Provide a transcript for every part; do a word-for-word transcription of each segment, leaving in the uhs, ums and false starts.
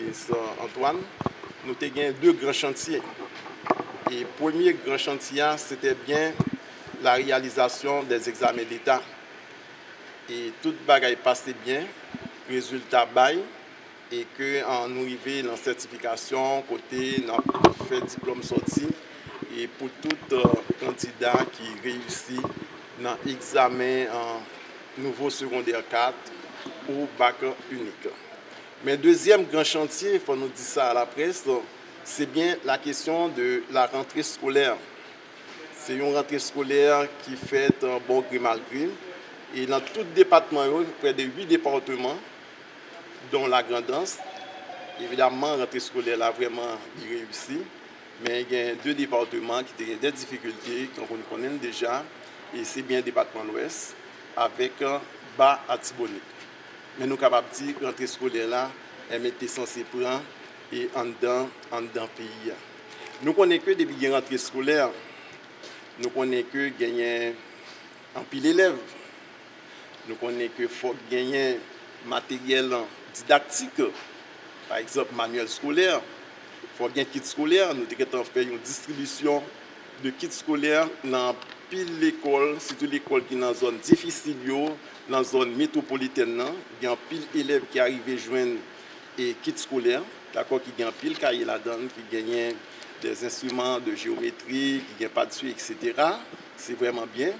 Minis Antoine, nou te gen de gran chantye. E premye gran chantye a, se te byen la réalisation des examens d'État. E tout bagay pase byen, rezilta bay, e ke, an, nou rive nan sètifikasyon kote n ap fè diplòm sòti, e pou tout, eh, kandida ki reyisi nan egzamen, eh, nivo segondè kat ou bak inik. Men dezyèm gran chantye, fò nou di sa a laprès, se byen la kesyon de la rantre eskolè. Se yon rantre eskolè ki fèt, eh, bon gre mal gre. E nan tout depatman yo, près de huit départements, dont la Grandans, evidamman, rantre eskolè la vrèman li reyisi. Men gen de depatman ki te gen de difikilte, tankou nou konnen l deja, e se byen depatman Lwès, avèk, eh, Ba Atibonit. Men nou kapab di rantre eskolè la, enben, te sanse pran e anndan, anndan peyi a. Nou konnen ke depi gen rantre eskolè, nou konnen ke genyen anpil elèv. Nou konnen ke fòk genyen materyèl didaktik, pa egzanp, manyèl eskolè, fòk gen kit eskolè. Nou te gentan fè yon distribisyon de kit eskolè nan anpil lekòl, sitou lekòl ki nan zòn difisil yo, nan zòn metwopolitèn nan. Gen anpil elèv ki arive jwenn e kit eskolè, dakò, ki gen anpil kaye ladan l, ki genyen des instruments de géométrie, ki gen padsi, et cetera. Se vrèman byen.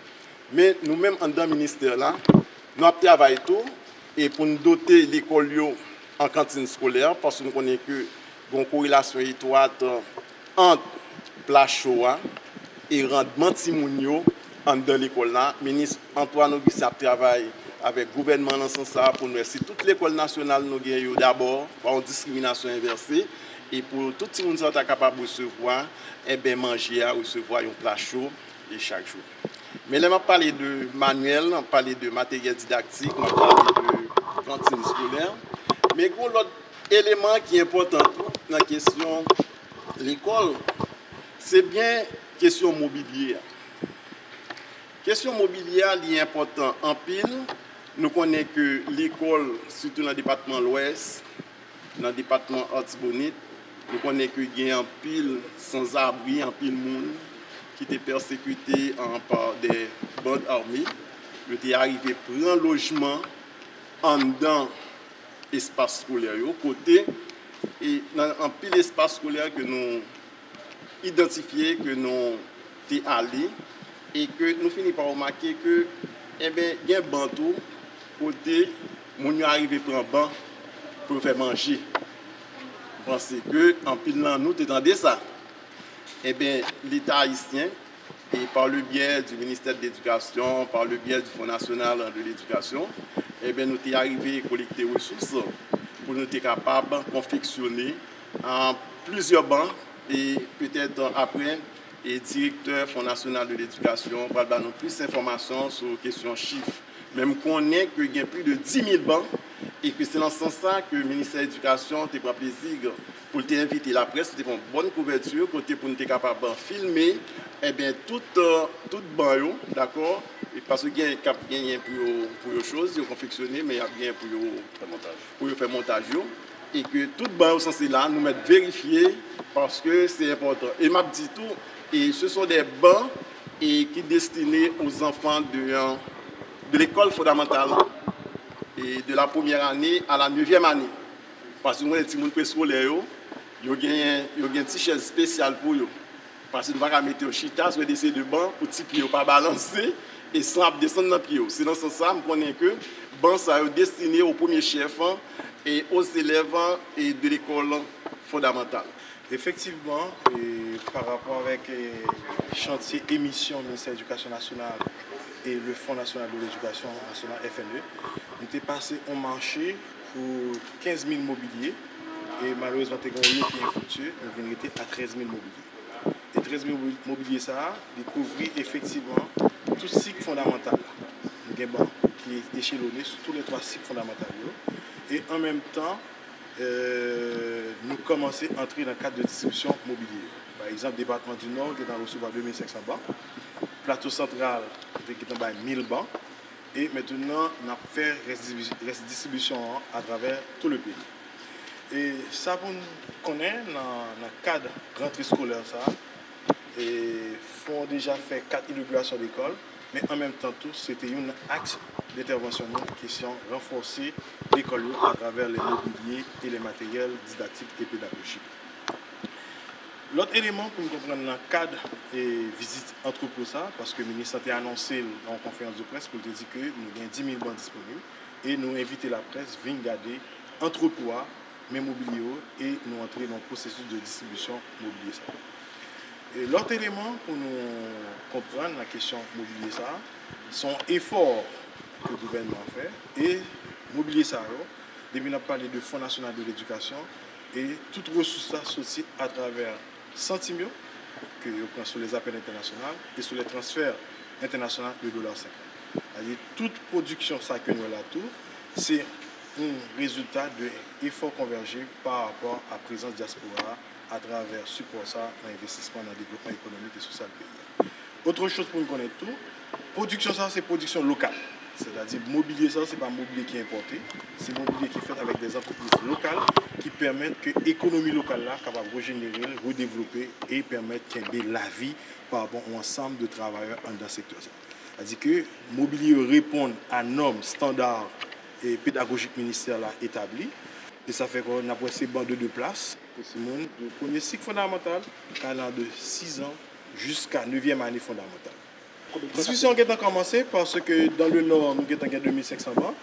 Men nou menm anndan ministè la, nou ap travay tou e pou n dote lekòl yo an kantin eskolè, paske nou konnen ke gen yon korelasyon etwat ant pla cho a e randman timoun yo anndan lekòl la. Minis Antoine Augustin ap travay avèk gouvènman nan sans sa a pou n wè si tout lekòl nasyonal nou gen yo dabò pa yon diskriminasyon envèse e pou tout timoun sa yo ta kapab resevwa, enben, manje a, resevwa yon pla cho e chak jou. Men lè m ap pale de manyèl, m ap pale de materyèl didaktik, m ap pale de kantin eskolè. Men gen yon lòt eleman ki enpòtan tou nan kesyon lekòl, se byen kesyon mobilye a. Kesyon mobilye a, li enpòtan anpil. Nou konnen ke lekòl, sitou nan depatman Lwès, nan depatman Artibonit, nou konnen ke gen anpil sanzabri, anpil moun ki te pèsekite, an, pa de band ame. Yo te arive pran lojman anndan espas eskolè yo, kote, e nan anpil espas eskolè ke nou idantifye, ke nou te ale, e ke nou fini pa remake ke, enben, gen ban tou, kote moun yo arive pran ban pou yo fè manje. M panse ke anpil nan nou te tande sa. Enben, Leta ayisyen, et par le biais du ministère de l'Éducation, par le biais du Fonds national de l'éducation, enben, nou te arive kolekte resous pou nou te kapab konfeksyone, ah, plizyè ban, e petèt, ah, apre, e direktè Fonds national de l'éducation pral ba nou plis enfòmasyon sou kesyon chif. Men m konnen ke gen plis de dis mil ban, e ke se nan sans sa ke Ministè Edikasyon te pran plezi pou l te envite laprès, pou te fè yon bòn kouvèti, kote pou n te kapab filme, enben, tout, euh, tout ban yo, dakò? E paske gen k ap genyen pou yo, pou yo choz, yo konfeksyone, men y ap genyen pou yo, pou yo fè montaj yo. E ke tout ban yo sanse la, nou mèt verifye, paske se enpòtan. E m ap di tou, et ce sont des bancs et qui destinés aux enfants de, euh, de l'école fondamentale, et de la première année à la neuvième année. Paske nou konnen timoun preskolè yo, yo gen, yo gen ti chèz espesyal pou yo. Paske nou pa ka mete yo chita sou de se de ban pou ti pye yo pa balanse e san ap desann nan pye yo. Se nan sans sa, m konnen ke ban sa yo destine o premye chèf e aux élèves e de l'école fondamentale. Efektivman, e, pa rapò avèk, e, chantye emisyon Ministè Edikasyon Nasyonal e le Fonds National de l'Éducation Nationale, F N E, nou te pase yon mache pou kenz mil mobilye, e malerezman te gen yon lo ki enfruktye, nou vin rete a trèz mil mobilye. E trèz mil mobilye sa a, li kouvri efektivman tout sik fondamantal la. Nou gen ban ki echelone sou tou lè twa sik fondamantal yo. E an menm tan, euh, nou kòmanse antre nan kad de distribisyon mobilye yo. Pa egzanp, depatman di Nò gentan resevwa de mil senk san ban, Plato Santral te gentan bay mil ban, e mentnan n ap fè rès distribi-, rès distribisyon an atravè tou le peyi. E sa pou n konnen nan, nan kad rantre eskolè sa, e fon deja fè kat inogirasyon lekòl, men an menm tan tou, se te youn nan aks d entèvansyon nou, kesyon ranfòse lekòl yo atravè lè mobilye e lè materyèl didaktik e pedagojik. Lòt eleman pou n konprann nan kad e vizit antrepo sa, paske minis lan te anonse l nan yon konferans de près pou l te di ke nou gen dis mil ban disponib e nou envite laprès vin gade antrepo a, men mobilye yo, e nou antre nan yon pwosesis de distribisyon mobilye sa. E lòt eleman pou nou konprann nan kesyon mobilye sa, se yon efò ke gouvènman an fè, e mobilye sa yo, depi n ap pale de Fon Nasyonal de Ledikasyon, e tout resous la soti atravè santim yo, ke yo pran sou lèzapèl entènasyonal e sou lè transfè entènasyonal de dola senkant. Sètadi tout pwodiksyon sa ke nou wè la tou, se yon rezilta de efò konvèje pa rapò a prezans dyaspora a atravè sipò sa nan envestisman nan devlopman ekonomik e sosyal peyi a. Otre choz pou n konnen tou, pwodiksyon sa se pwodiksyon lokal. Sètadi mobilye sa se pa mobilye ki enpòte, se mobilye ki fèt avèk de antrepriz lokal ki pèmèt ke ekonomi lokal la kapab rejenere l, redevlope e pèmèt kenbe lavi pa rapò a yon ansanm de travayè anndan sektè sa. Sètadi ke mobilye yo reponn a nòm, estanda e pedagojik ministè la etabli. E sa fè ke n ap wè se bande de plas pou timoun de premye sik fondamantal, k ale de sis an jiska nevyèm ane fondamantal. Distribisyon an gentan kòmanse paske dan le nò nou gentan gen de mil senk san ban.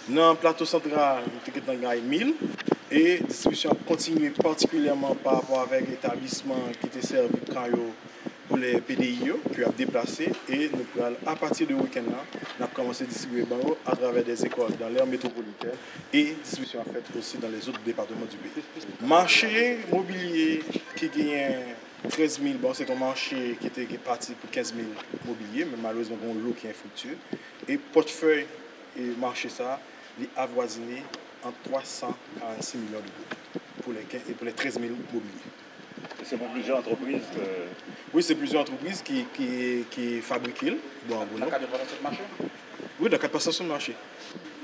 Nan Plato Santral, nou te gentan gen mil. E distribisyon ap kontinye patikilyèman pa rapò avèk etablisman ki te sèvi kan yo pou lè P D I yo, ke ap deplase, e nou pral, apati de wikenn nan, n ap kòmanse distribiye ban yo atravè de ekòl dans l'aire métropolitaine, e distribisyon ap fèt osi dans les autres départements du pays. Mache mobilye ki genyen trèz mil, bon, se te yon mache ki te gen pati pou kenz mil mobilye, men malerezman, gen yon lo ki enfriktye. E pòtfèy e mache sa, li avwazine ant twa san karannsis milyon de goud pou lè ken-, e pou lè trèz mil mobilye. Se pou plizyè antrepriz ke Wi, se plizyè antrepriz ki, ki, ki fabrike l. Bon, bon, nan kad de patasyon de mache? Wi, nan kad patasyon de mache.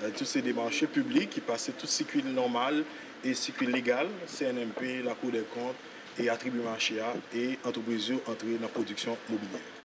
Euh, tout se de mache piblik ki pase tout sikui nòmal e sikui legal, C N M P, Lakou dè Kont, e atribye mache a, e antrepriz yo antre nan pwodiksyon mobilye.